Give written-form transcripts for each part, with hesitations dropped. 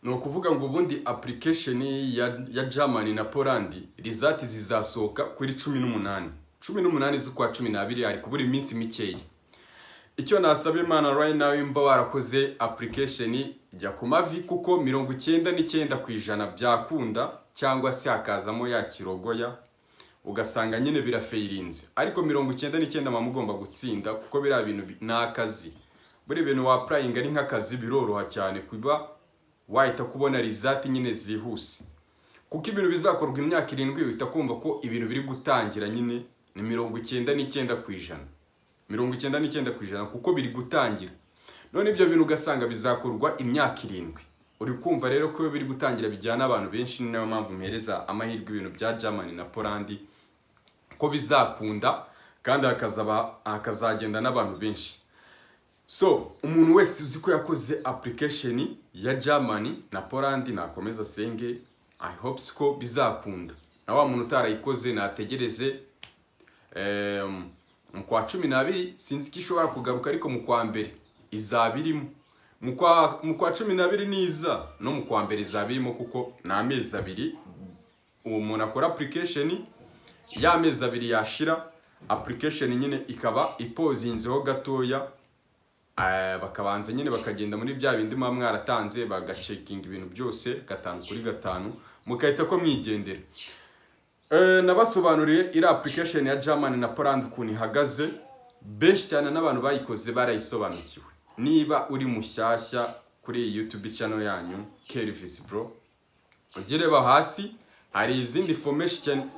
Ni ukuvuga ngo ubundi application ya Germany na Poland, result zizasohoka kuri 18, 18 z'ukwa 12. Hari kubura iminsi mikeya. Icyo nasaba Imana right now, imba warakoze application, jya ku mavi, kuko 99% byakunda, cyangwa se hakazamo ya kirogoya, ugasanga nyine birafailinze, ariko 99 muba mugomba gutsinda, kuko biriya bintu ni akazi. Buri bintu wa-applyinga ari nk'akazi, biroroha cyane kuba wahita kubona result nyine zihuse, kuko ibintu bizakorwa imyaka 7, uhita kumva ko ibintu biri gutangira nyine ni 99%, 99%, kuko biri gutangira none. Ibyo bintu ugasanga bizakorwa imyaka 7. Uri kumva rero ko iyo biri gutangira bijyana abantu benshi. Ni nayo mpamvu mpereza amahirwe ibintu bya Germany na Poland ko bizakunda, kandi hakazagenda n'abantu benshi. So umuntu wese uzi ko yakoze application ya Germany na Poland nakomeza asenge. I hope ko bizakunda. Na wa muntu utarayikoze nategereze mu kwa 12, sinzi ko ishobora kugaruka, ariko mu kwa mbere izaba irimo. Mu kwa 12 niza, no mu kwa mbere izaba irimo, kuko ni amezi 2 uwo muntu akora application. Y'amezi 2 yashira, application nyine ikaba ipausinzeho gatoya, bakabanza nyine bakagenda muri bya bindi muba mwaratanze, bagacheckinga ibintu byose gatanu kuri gatanu, mugahita ko mwigendera. Nabasobanuriye iri application ya Germany na Poland ukuntu ihagaze. Benshi cyane n'abantu bayikoze barayisobanukiwe. Niba uri mushyashya kuri iyi YouTube channel yanyu Kelvis Bro, ujye ureba hasi, hari izindi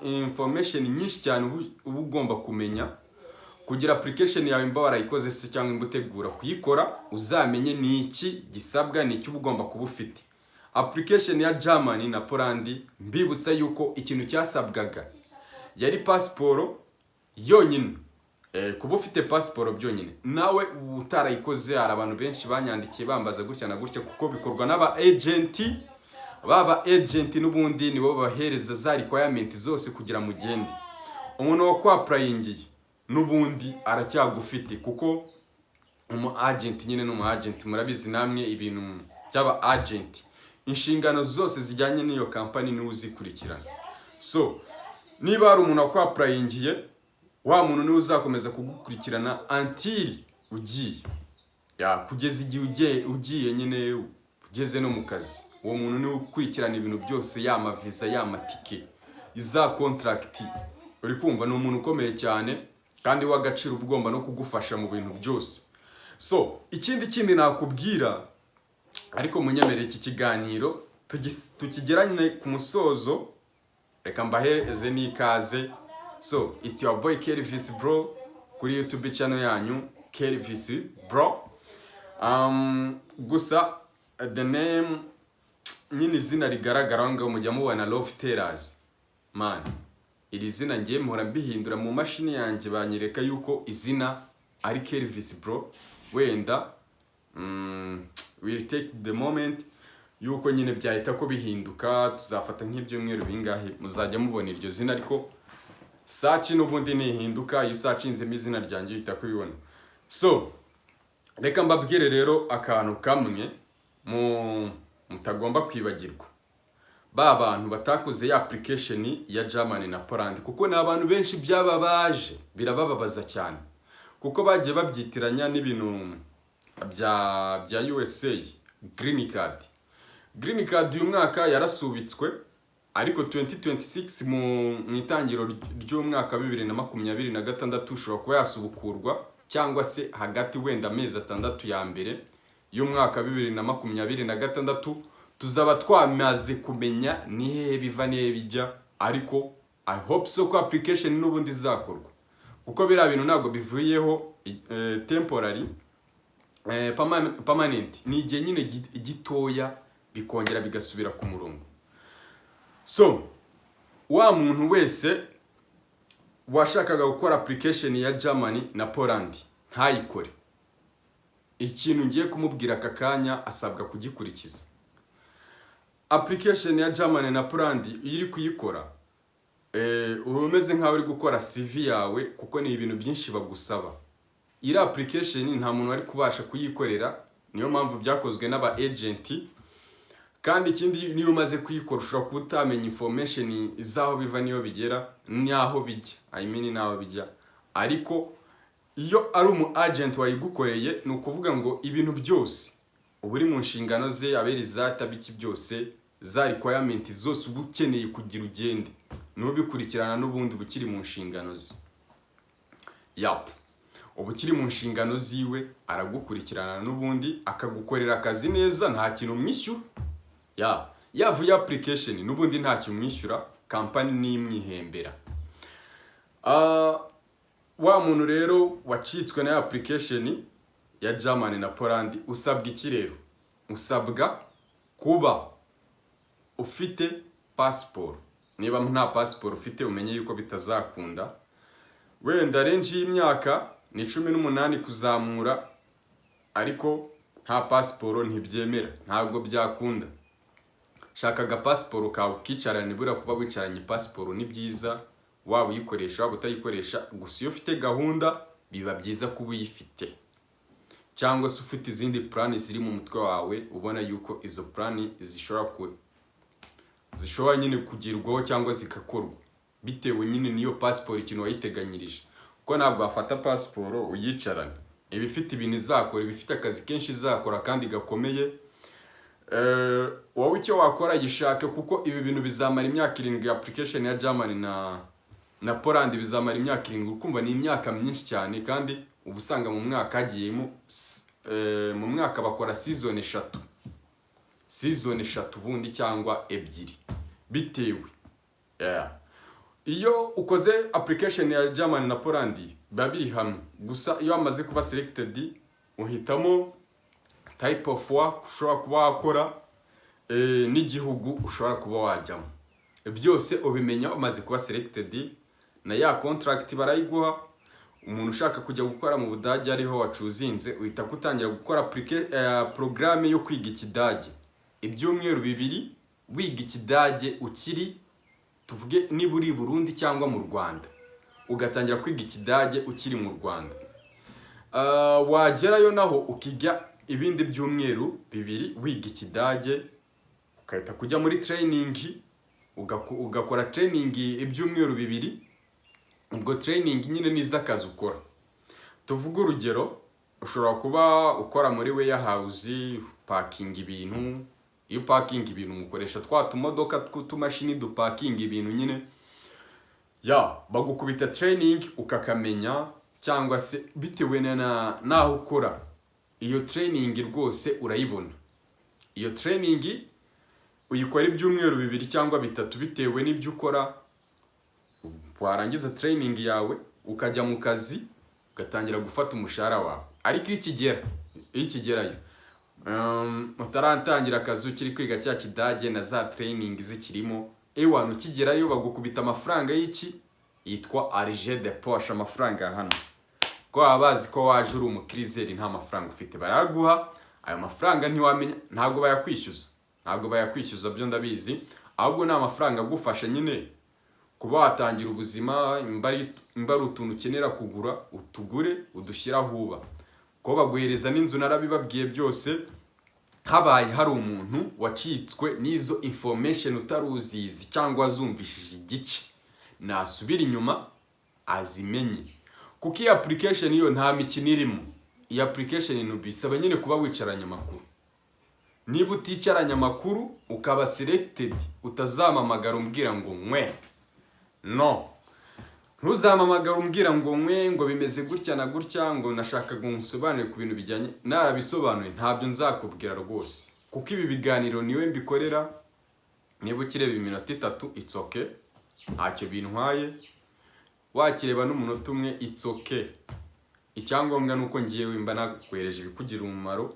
information nyinshi cyane uba ugomba kumenya kugira application yawe, imba warayikoze se cyangwa imba utegura kuyikora, uzamenye ni iki gisabwa, ni iki uba ugomba kuba ufite. Application ya Germany na Poland, mbibutsa yuko ikintu cyasabwaga yari pasiporo yonyine. Kuba ufite pasiporo byonyine. Nawe utarayikoze, hari abantu benshi banyandikiye bambaza gutya na gutya, kuko bikorwa n'aba agent. Baba agent n'ubundi nibo bahereza za requirement zose kugira mugende. Umuntu wakwapplyingiye n'ubundi aracyagufite, kuko umu agent nyine ni umu agent. Murabizi namwe ibintu by'aba agent, inshingano zose zijyanye n'iyo kampani niwe uzikurikirana. So niba hari umuntu wakwapplyingiye, wa muntu niwe uzakomeza kugukurikirana until ugiye, ya kugeza igihe ugiye nyine, ugeze no mu kazi. Uwo muntu niwe ukurikirana ibintu byose, ya maviza, ya matike, iza contract. Uri kumva ni umuntu ukomeye cyane kandi w'agaciro, uba ugomba no kugufasha mu bintu byose. So ikindi kindi nakubwira, ariko munyemerere iki kiganiro tukigeranye ku musozo, reka mbaheze n'ikaze. So it's your boy Kelvis Bro kuri YouTube channel yanyu Kelvis Bro. Gusa the name nyine, izina rigaragara aho ngaho mujya mubona, Love Tellers man, iri zina ngiye mpora mbihindura mu mashini yanjye, banyereka yuko izina ari Kelvis Bro. Wenda will take the moment yuko nyine byahita ko bihinduka. Tuzafata nk'ibyumweru bingahe, muzajya mubona iryo zina, ariko search n'ubundi nihinduka, iyo usearchinzemo izina ryanjye uhita kubibona. So reka mbabwire rero akantu kamwe mu mutagomba kwibagirwa. Ba bantu batakoze ya application ya Germany na Poland, kuko ni abantu benshi byababaje, birabababaza cyane, kuko bagiye babyitiranya n'ibintu bya USA green card. Green card uyu mwaka yarasubitswe, ariko 2026 mu itangiro ry'umwaka wa 2026 ushobora kuba yasubukurwa, cyangwa se hagati wenda amezi 6 ya mbere y'umwaka wa 2026 tuzaba twamaze kumenya ni hehe biva, ni hehe bijya. Ariko I hope so ko application n'ubundi izakorwa, kuko biriya bintu ntabwo bivuyeho temporary, permanent, ni igihe nyine gitoya, bikongera bigasubira ku murongo. So wa muntu wese washakaga gukora application ya Germany na Poland ntayikore, ikintu ngiye kumubwira aka kanya asabwa kugikurikiza. Application ya Germany na Poland, iyo uri kuyikora, uba umeze nkaho uri gukora CV yawe, kuko ni ibintu byinshi bagusaba. Iri application nta muntu wari kubasha kuyikorera, niyo mpamvu byakozwe n'aba agent. Kandi ikindi, niyo umaze kuyikora ushobora kuba utamenya information z'aho biva niyo bigera n'aho bijya, I mean n'aho bijya. Ariko iyo ari umu agent wayigukoreye, ni ukuvuga ngo ibintu byose uba uri mu nshingano ze, abera izata biki byose, za requirement zose uba ukeneye kugira ugende n'ubikurikirana, n'ubundi uba ukiri mu nshingano ze. Yap, uba ukiri mu nshingano ziwe, aragukurikirana n'ubundi akagukorera akazi neza, nta kintu umwishyura. Ya yavuye application n'ubundi ntacyo umwishyura, kampani nimwihembera. Wa muntu rero wacitswe na application ya Germany na Poland, usabwa iki rero? Usabwa kuba ufite pasiporo. Niba nta pasiporo ufite, umenye yuko bitazakunda. Wenda range y'imyaka ni 18 kuzamura, ariko nta pasiporo ntibyemera, ntabwo byakunda. Shaka agapasiporo kawe ukicarane. Buriya kuba wicaranye pasiporo ni byiza, waba uyikoresha waba utayikoresha. Gusa iyo ufite gahunda biba byiza kuba uyifite, cyangwa se ufite izindi plan ziri mu mutwe wawe, ubona yuko izo plan zishobora nyine kugerwaho cyangwa zigakorwa bitewe nyine n'iyo pasiporo, ikintu wayiteganyirije. Kuko ntabwo wafata pasiporo uyicarane, iba ifite ibintu izakora, iba ifite akazi kenshi izakora kandi gakomeye. Wowe icyo wakora, yishake, kuko ibi bintu bizamara imyaka 7. Application ya Germany na Poland bizamara imyaka 7. Ukumva ni imyaka myinshi cyane, kandi uba usanga mu mwaka hagiyemo mu mwaka bakora season 3, season 3 ubundi cyangwa 2 bitewe. Yeah. Iyo ukoze application ya Germany na Poland biba biri hamwe. Gusa iyo wamaze kuba selected, uhitamo type of work ushobora kuba wakora n'igihugu ushobora kuba wajyamo. Byose ubimenya umaze kuba selected, na ya contract barayiguha. Umuntu ushaka kujya gukora mu Budage, ariho wachoosinze, uhita gutangira gukora porogaramu yo kwiga Ikidage, ibyumweru 2 wiga Ikidage ukiri, tuvuge niba uri i Burundi cyangwa mu Rwanda, ugatangira kwiga Ikidage ukiri mu Rwanda. Wagerayo naho ukiga ibindi byumweru 2 wiga Ikidage, ugahita kujya muri training, ugakora training ibyumweru 2. Ubwo training nyine ni iz'akazi ukora. Tuvuge urugero, ushobora kuba ukora muri warehouse, packinga ibintu. Iyo upackinga ibintu, mukoresha twa tumodoka tw'utumashini dupackinga ibintu nyine. Ya bagukubita training ukakamenya, cyangwa se bitewe n'aho ukora, iyo training rwose urayibona. Iyo training uyikora ibyumweru 2 cyangwa 3 bitewe n'ibyo ukora. Warangiza training yawe, ukajya mu kazi, ugatangira gufata umushahara wawe. Ariko iyo ukigerayo, utaratangira akazi, ukiri kwiga cya Kidage na za training zikirimo, ewana ukigerayo bagukubita amafaranga y'iki yitwa argent de poche, amafaranga ya hano, ko baba bazi ko waje uri umukirizeri nta mafaranga ufite, barayaguha. Ayo mafaranga ntiwamenya, ntabwo bayakwishyuza, ntabwo bayakwishyuza, byo ndabizi. Ahubwo ni amafaranga agufasha nyine kuba watangira ubuzima. Imba ari utuntu ukenera kugura, utugure, udushyire aho uba, ko baguhereza n'inzu, narabibabwiye byose. Habaye hari umuntu wacitswe n'izo information utari uzizi cyangwa wazumvishije igice, nasubira inyuma azimenye, kuko iyi application yo nta mikino irimo. Iyi application bisaba nyine kuba wicaranye amakuru. Niba uticaranye amakuru ukaba selected, utazampamagara umbwira ngo nkwe no, ntuzampamagara umbwira ngo nkwe ngo bimeze gutya na gutya, ngo nashakaga ngo nsobanure ku bintu bijyanye, narabisobanuye. Ntabyo nzakubwira rwose, kuko ibi biganiro niwe mbikorera. Niba ukireba iminota 3, it's okay, ntacyo bintwaye. Wakireba n'umunota 1, it's okay. Icyangombwa ni uko ngiye mba naguhereje ibikugirira umumaro,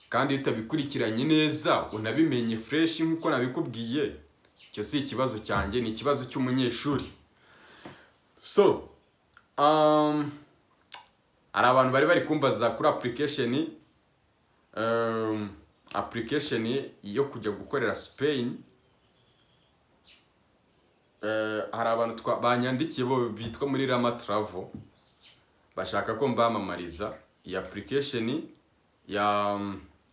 kandi iyo utabikurikiranye neza unabimenye fresh nk'uko nabikubwiye, icyo si ikibazo cyanjye, ni ikibazo cy'umunyeshuri. So hari abantu bari bari kumbaza kuri application yo kujya gukorera Spain. Hari abantu banyandikiye bo bitwa muri Rama Travel, bashaka ko mbamamariza iyi application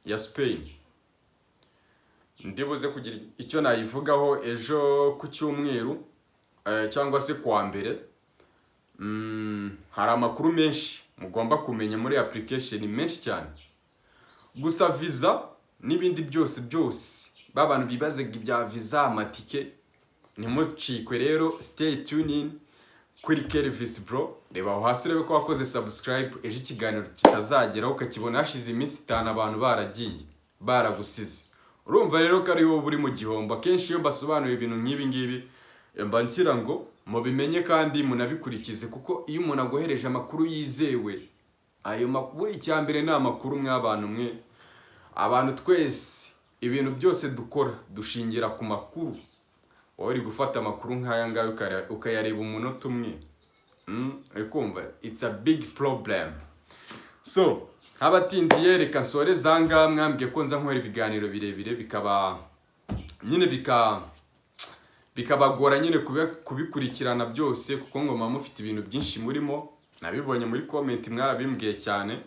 ya Spain. Ndibuze kugira icyo nayivugaho ejo ku cyumweru cyangwa se kuwa mbere. Hari amakuru menshi mugomba kumenya muri application, menshi cyane. Gusa visa n'ibindi byose byose, ba bantu bibazaga ibya visa, amatike, ntimucikwe rero. Stay tuned in kuri Kelvis Bro. Reba aho hasi urebe ko wakoze subscribe, ejo ikiganiro kitazageraho ukakibona hashize iminsi 5 abantu baragiye baragusize. Urumva rero ko ari wowe uri mu gihombo. Akenshi iyo mbasobanurira ibintu nk'ibi ngibi, mba ngira ngo mubimenye kandi munabikurikize, kuko iyo umuntu aguhereje amakuru yizewe, ayo makuru, icya mbere ni amakuru. Mw'abantu mwe, abantu twese, ibintu byose dukora dushingira ku makuru. Wowe uri gufata amakuru nk'aya ngaya ukayareba umunota umwe, uri kumva it's a big problem. So ntabatindiye, reka nsoreze aha ngaha. Mwambwiye ko nza nkora ibiganiro birebire, bikaba nyine bikabagora nyine kubikurikirana byose, kuko ngo muba mufite ibintu byinshi murimo. Nabibonye muri comment, mwarabimbwiye cyane.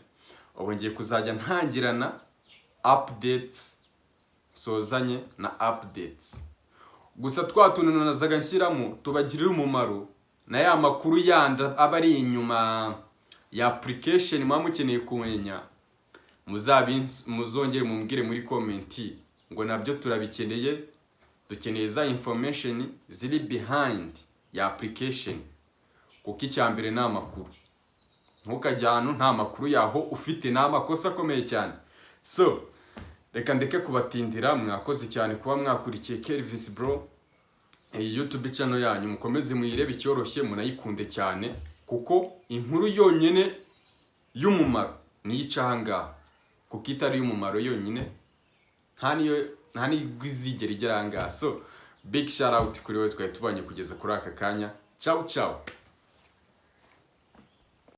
Ubu ngiye kuzajya ntangirana updates, sozanye na updates. Gusa twa tuntu nazaga nshyiramo tubagirira umumaro na ya makuru yandi aba ari inyuma ya application muba mukeneye kumenya, muzongere mumbwire muri comment ngo nabyo turabikeneye, dukeneye za information ziri behind ya application, kuko icya mbere ni amakuru. Ntukajye ahantu nta makuru yaho ufite, ni amakosa akomeye cyane. So reka ndeke kubatindira. Mwakoze cyane kuba mwakurikiye Kelvis Bro, iyi YouTube channel yanyu. Mukomeze muyirebe icyoroshye, munayikunde cyane, kuko inkuru yonyine y'umumaro niyo ica aha ngaha, kuko itari iy'umumaro yonyine nta niyo izigera igera aha ngaha. So big shout out kuri wowe twari tubanye kugeza kuri aka kanya. Ciao ciao.